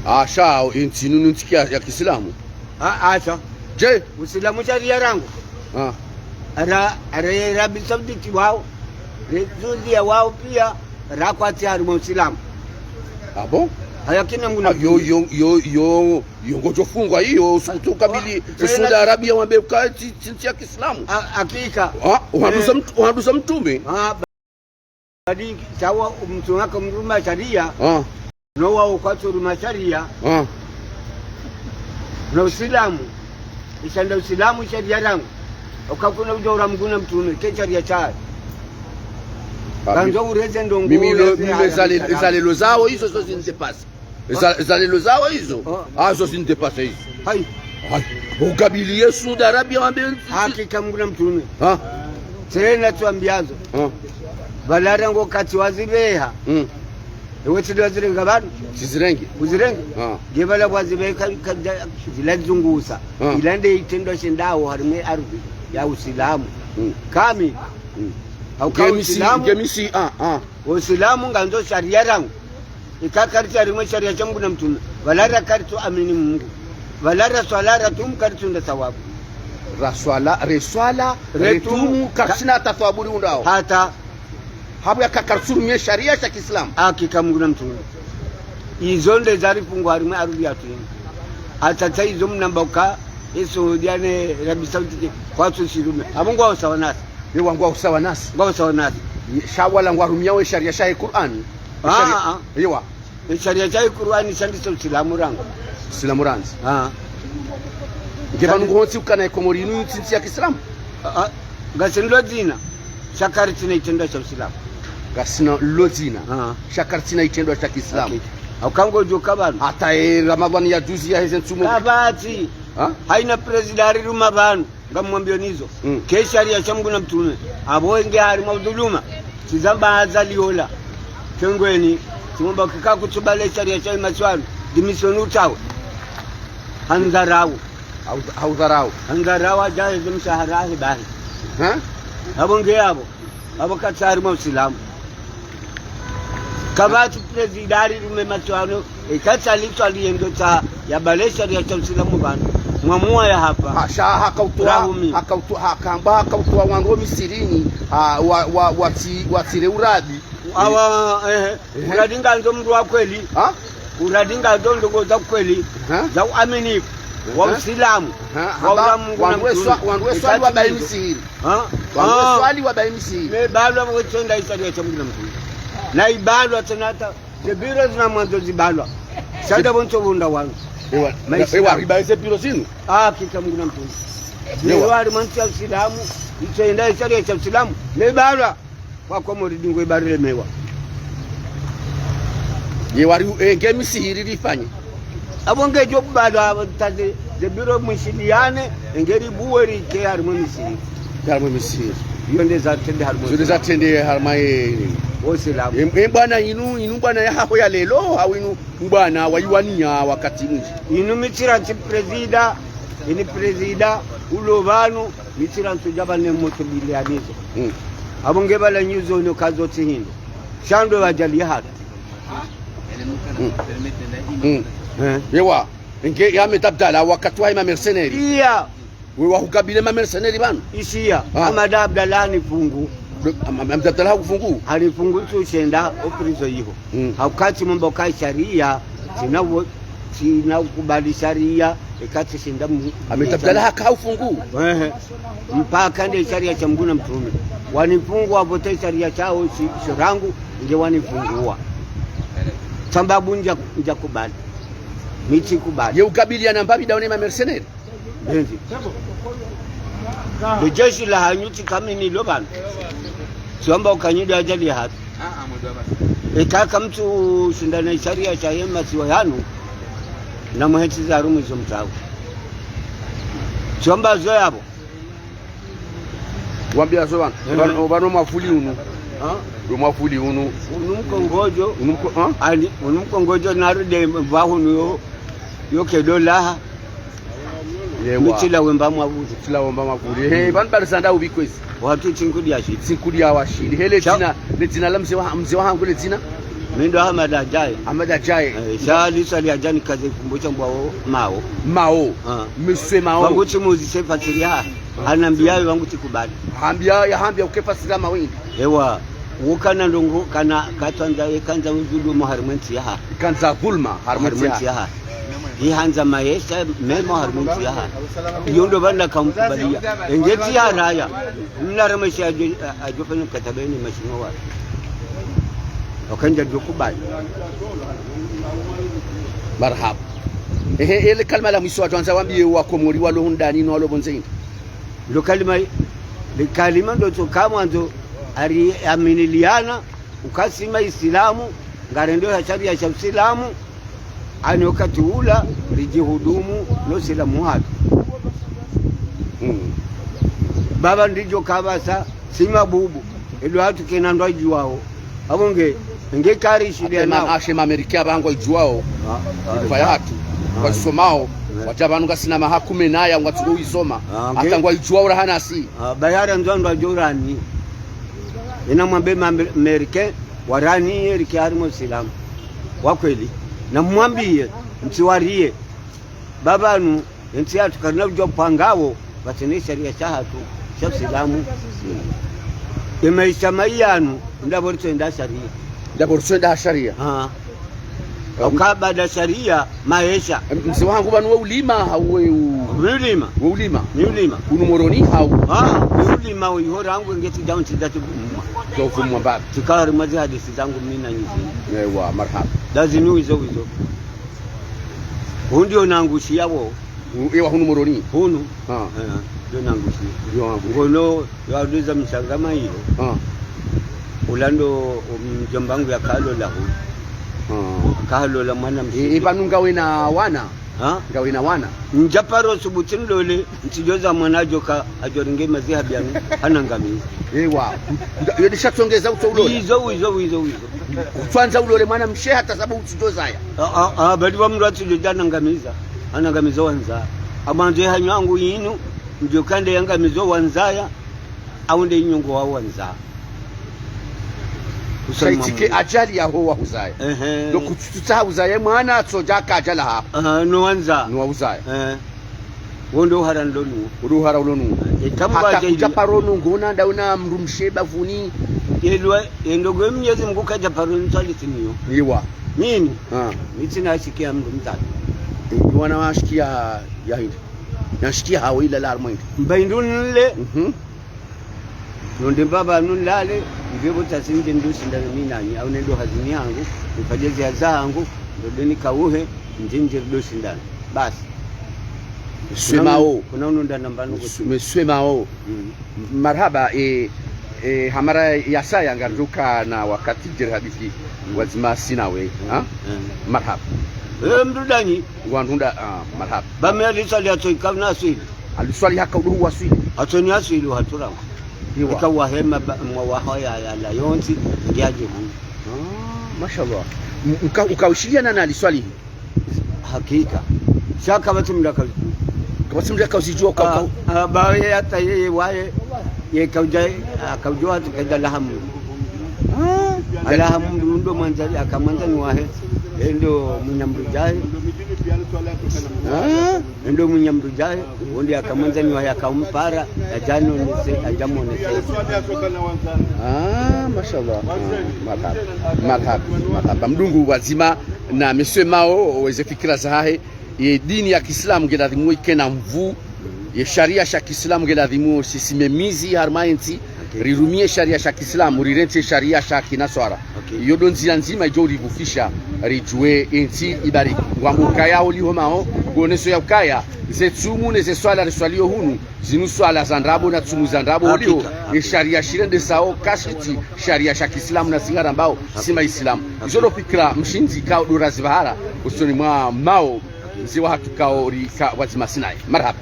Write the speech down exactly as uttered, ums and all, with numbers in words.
Asha, intsi inu ntsi ya, ya kiislamu. Ah, asha. Je? Usilamu sharia rangu. Ah. Ara, ara Arabie Saoudite wao. Rezuzi ya wao pia rakwati harimwa usilamu. Ah bon? Haya kina muna. Ah, yo, yo, yo, yo, yo ngodjo fungwa iyo, usukutu ukabili, ah, Saudi Arabia wambe uka tsi, tsi ntsi ya kiislamu. Ah, hakika. Ah, uhanduza, eh, mtu-, uhanduza mtrume. Ah, badi, sawa, mtrume aka mruma sharia. Ah. No wao kwatsu ruma sharia. Ah. No usilamu. Isha nda usilamu sharia rangu. Uka kuna udjo ura Mngu na mtrume, ke sharia shahe. Ah, kandzo ureze ndrongo, mimi lo, ureze mimi haya zale, mtaramu. Zalelo zao izo zo zinidepase. Za, zalelo zao izo. Oh. Ah, zo zinidepase izo. Hayi. Hayi. Ukabili ye Saudi Arabia wambe. Hakika Mngu na mtrume. Ha? Tsena tsuambiazo. Ha? Pvala rangu wakati wazibeha. Mm. Ewe tsi ndo wazirenga pvanu? Tsizirenge. Uzirenge? Ha. Nge pvala wazibeha ka, ka, zila zungusa. Ha. Ila nde itrendwa shindao harimwa ardhi ya usilamu. Mm. Kami. Mm. Hauka nge misi, usilamu. Nge misi, ah, ah. Usilamu ngandzo sharia rangu. Ika karitsi harimwa sharia sha Mngu na mtrume. Pvala ra karitsu amini Mngu. Pvala ra swala ra tumu karitsu nda thawabu. Ra swala, re swala, re tumu, karisina hata thawabu ri undrao. Hata. Habu ya ka karitsu rumia sharia sha kiislamu. Hakika Mngu na mtrume. Izo nde zari fungwa harimwa ardhi ya tumu. Hata tsa izo mnamba uka, e Saudia ne Arabie Saoudite, kwatsu shirume. Abo ngwao sawa nasi. Ewa ngwao sawa nasi. Ngwao sawa nasi. Sha wala ngwarumiao e sharia shahe Kur'ani. Ah, sharia, ah. Ewa. E sharia shahe Kur'ani sha ndisa usilamu rangu. Usilamu randzi. Ah. Nge pvanu ngontsi ukana e Komori inu ntsi ntsi ya kiislamu. Ah, ah. Ngasina lo dzina. Sha karitsina itrendwa sha usilamu. Ngasina lo dzina. Ah. Sha karitsina itrendwa sha kiislamu. Hakika. Hauka ngodjo ka pvanu. Hata e Ramadhani ya juzi yaheze ntsumu. Kapvatsi. Ha? Haina prezida ariruma pvanu. Ngamwambio nizo. Mm. Ke sharia sha Mngu na mtrume. Abo nge harimwa udhuluma. Tsizamba Azali ola. Tengweni. Tsimwamba kika kutsubale sharia sha imaswanu. Démission utawe. Handharau. Hau-, haudharau. Handharau ajaye ze mshahara ahe bahi. Ha? Abo nge abo. Abo katsi harimwa usilamu. Kapvatsi prezida arirume maswanu, e katsa litswa liendo tsa ya bale sharia sha usilamu pvanu. Mwamuwa ya hapva. Ha, sha hakautoa, rahumi. Hakautoa, hakamba, hakautoa wandru Misirini, ha, wa, wa, watsi, watsire uradi. Awa, eh, eh. Uradi ngandzo mndru wa kweli. Ha? Uradi ngandzo ndrongo za kweli. Ha? Za uaminifu. Wa usilamu. Ha? Wa uramu Mngu na mtrume. Wandru weswali wabaye Misiri. Ha? Wandru weswali wabaye Misiri. Ne balwa watsonda e sharia sha Mngu na mtrume. Na ibalwa tsena hata ze biro zina mwandzo zibalwa. Sha nda pvo ntso pvunda wanu. Ewa, ewa, ribaye ze biro zinu. Hakika Mngu na mtrume. Ewa. Biro harimwa ntsi ya usilamu, itsoenda e sharia sha usilamu. Ne balwa. Kwa Komori dingo ibarilemewa. Ye wari, eh, nge Misiri rifanye. Abo ngedjo kubalwa, abo taze, ze biro mwishiliane, nge ribuwe rike harimwa Misiri. Harimwa Misiri. Iyo nde zatrende harimwa. Iyo nde zatrende harimwa ye. Usilamu. Em, em, bwana inu, inu bwana ya haho ya lelo, hau inu bwana wayiwania wakati mwindji. Inu mi tsirantsi prezida, ini prezida, ulo pvanu, mi tsirantsi udja pvanu ne moto bile anizo. Mm. Abo nge pvala nyuzo no kazo tsi hindru. Sha ndo wadjali ya hatu. Mm. Mm. Eh. Ewa. Nge ya Ahmed Abdallah wakati wa ima mercenaires. Iya. We wahukabile ma mercenaires pvanu. Ishiya. Ah. Ahmed Abdallah ni fungu. Am-, am-, Ahmed Abdallah hakufungu? Hali fungu tsu shenda o prison yiho. Mm. Hauka tsi mwamba uka sharia, tsina wo-, tsina kubali sharia, eka tsi shinda mu-, Ahmed Abdallah haka ufungu. Ehe. Mpaka nde sharia sha Mngu na mtrume. Wanifungu wavote sharia shao shi-, sho rangu, nge wanifunguwa. Sababu ndja, ndja kubali. Mi tsi kubali. Ye ukabiliana mbapvi daone ma mercenaires? Benzi. Le jeshi la hanyu tsi kamini lo pvanu. Tsiwamba uka nyi ndo adjali ya hatu. Eka kamtsu shindana sharia sha ye masiwa yanu, na muhetsi za rumu izo mtsawo. Tsiwamba zo yapvo. Wambia zo pvanu. Eh. Pvanu, pvanu mwavuli unu. Ha? Ndo mwavuli unu. Unu mkongodjo. Unu mko-, ha? Ani, unu mkongodjo narudi pvahunu yo. Yo kedo laha. Ewa. Mi tsila wemba mwavuli. Tsila wemba mwavuli. He, pvanu bari zanda upvi kwezi. Watu tsi nkudi ya shili. Tsi nkudi ya washili. He, le dzina, le dzina la mze wa, mze wahangu le dzina? Mi ndo Ahmad Adjaye. Ahmad Adjaye. Eh, sha liswali Adjaye nikaze kumbucha mbwa o Mao. Mao. Ah. Monsieur Mao. Wangu tsi muzise fasiri ha. Hanambia wangu tsi kubali. Hambia, ya hambia uke fasiri Mao indi. Ewa. Ukana ndrongo kana katwandza ye kandza udhulumu harimwa entsi yaha. Kandza dhulma harimwa entsi yaha. Ihandza maesha mema harimwa entsi yaha. Iyo ndo pvanu kamkubalia. Engeti ya raya. Mna ramesha ajo, ajo fanya mkataba ni mashino wa. Wakandza ajo kubali. Marahaba. Ehe, ele kalima la mwiso watwandza wambie wa Komori walo hundani no walo pvondze indi. Lo kalima, le kalima ndo tsoka mwandzo, ari aminiliana, uka si maisilamu, ngarendo ha sharia sha usilamu, ani wakati ula, rijihudumu, no usilamu hatru. Mm. Baba ndidjo kabasa, si mabubu, elo hatru kena ndo ajuwao. Abo nge, nge kari shida nao. Ashe ma Amerika aba ngwa ijuwao. Ah, ah, ifa ya hatru. Ah. Ngwa isomao. Ah. Wadja pvanu ngasina maha kume naya ngwa tsuko isoma. Ah, nge. Hata ngwa ijuwao raha nasi. Ah, bayara ndzo ndo ajo rani. Ina mwambe ma Amer-, Amerika, warani ye rike harimwa usilamu. Wa kweli. Na mwambie, mtsiwarie. Baba nu, entsi yatru karina udjo pangao, pvatsina sharia sha hatru, sha usilamu. Emaisha mayanu, ndapvo ritsoenda sharia. Ndapvo ritsoenda sharia. Ah. Au kabada sharia, maesha. Em, mze wahangu pvanu we ulima, hau we u- Mi ulima. We ulima. Mi ulima. Unu Moroni, hau. Ah, mi ulima, we iho rangu, ngeti daunti dati bumwa. Dovumwa mbapvi. Tsikari mwazi hadisi zangu mina nyizi. Ewa, marahaba. Dazi ni wizo wizo. Hundri onangushia wo. U-, ewa hunu Moroni. Hunu. Ah. Eh, ndo nangushia. Ndo nangushia. Ngono, yo aduza mshangama iyo. Ah. Ulando, um, mdjomba wangu ya kalola hunu. Ah. Kalola mwana mshe. E, e, pvanu ngawe na wana? Ha? Ngawe na wana? Ndjaparo subuti nilole, ntsidjoza mwana ajoka, ajoringe mazihabi yanu, hanangamiza. Ewa. Nda-, yo ndisha tsongeza utso ulole. Wizo, wizo, wizo, wizo. Utswandza ulole mwana mshe hata sabu utsudjozaya. Ah, ah, ah, badi wa mndru atsudjodja anangamiza. Anangamiza wandzaya. Amwandzo ye hanyo hangu yinu, ndjo kande yangamizo wandzaya, au nde inyongo wa wandzaya. Usoni mwa shaitike Mungu. Ajali yaho wahuzaya. Ehe. Ndo kutsutsaha uzaye mwana, atsodja ka ajali ha. Aha, no wandzaya. No wahuzaya. Eh. Wo ndo uhara ndo nuwo. Wo ndo uhara ulo nuwo. Eka mba hata aje kudja iyo. Paro nungu, una nda una mndru mshe bavuni. Yelwa, yendo gwe Mnyezi Mungu kadja paro ntswali tsiniyo. Iwa. Mimi? Ah. Mi tsina ashikia mndru mdzadze. Iwa na washikia ya hindri. Na shikia hawe ila la harumwa hindri. Mba hindru nile. Mhm. Nonde mbaba nunilale, nge bo tasi ndje ndo shindana mi nanyi, au nendo hazini yangu, nifanye zihazi zahangu, ndo deni kauhe, ndje ndje ndo shindana. Basi. Monsieur Mao. Kuna unu, kuna unu ndana mbanu. Monsieur, kutu. Monsieur Mao. Mm. M-, marahaba, e, e, hamara ya saya ngarudjuka na wakati djeri hadisi, mm, wadzima sinawe, ha? Mm. Marahaba. E, mndru danyi. Ngwandrunda, ah, marahaba. Ba me aliswali hatso ika na aswili. Aliswali haka uduhu waswili. Hatso ni aswili hatsu rangu. Iwa. Ika wahema ba, mwa waho ya, ya la yontsi, ngiyaje hunu. Ah, mashallah. M-, uka-, ukaushiliana na aliswali. Hakika. Sha kapvatsi mndru akauzi. Kapvatsi mndru akauzi djuwa uka-, ah, uka- ah, ba ye hata yeye waye, ye kaudja, akaudjuwa hata kaida lahamu. Ah. Alahamu ndo mwandzani, aka mwandzani wahe. Endo mwinyamndru djahe. Ah. Endo mwinyamndru djahe, wo nde aka mwandzani wahe aka umpara, yadja nonese, yadja monese. Ah, mashallah. Ah, marahaba. Marahaba, marahaba. Mdungu wadzima na Monsieur Mao, weze fikira zahahe, ye dini ya kiislamu ngeladhimu ikena nvuu, ye sharia sha kiislamu ngeladhimu shisimamizi harumwa entsi, okay, rirumie sharia sha kiislamu, rirentsi sharia sha kinaswara. Okay. Iyo ndo ndzia ndzima idjo urivukisha, ridjuwe entsi ibariki. Ngwambo ukaya oliho Mao, ngoneso ya ukaya, ze tsumu ne ze swala riswalio hunu, zinu swala za ndrabo na tsumu za ndrabo oliho, hakika, hakika, ye sharia shirendesao kashitsi sharia sha kiislamu na singarambao, hakika, si maislamu. Hakika. Izo ndo fikira mshindzi kao ndo razipvahara, usoni mwa Mao, hakika, mze wahatru kao rika wadzima sinaye. Marahaba.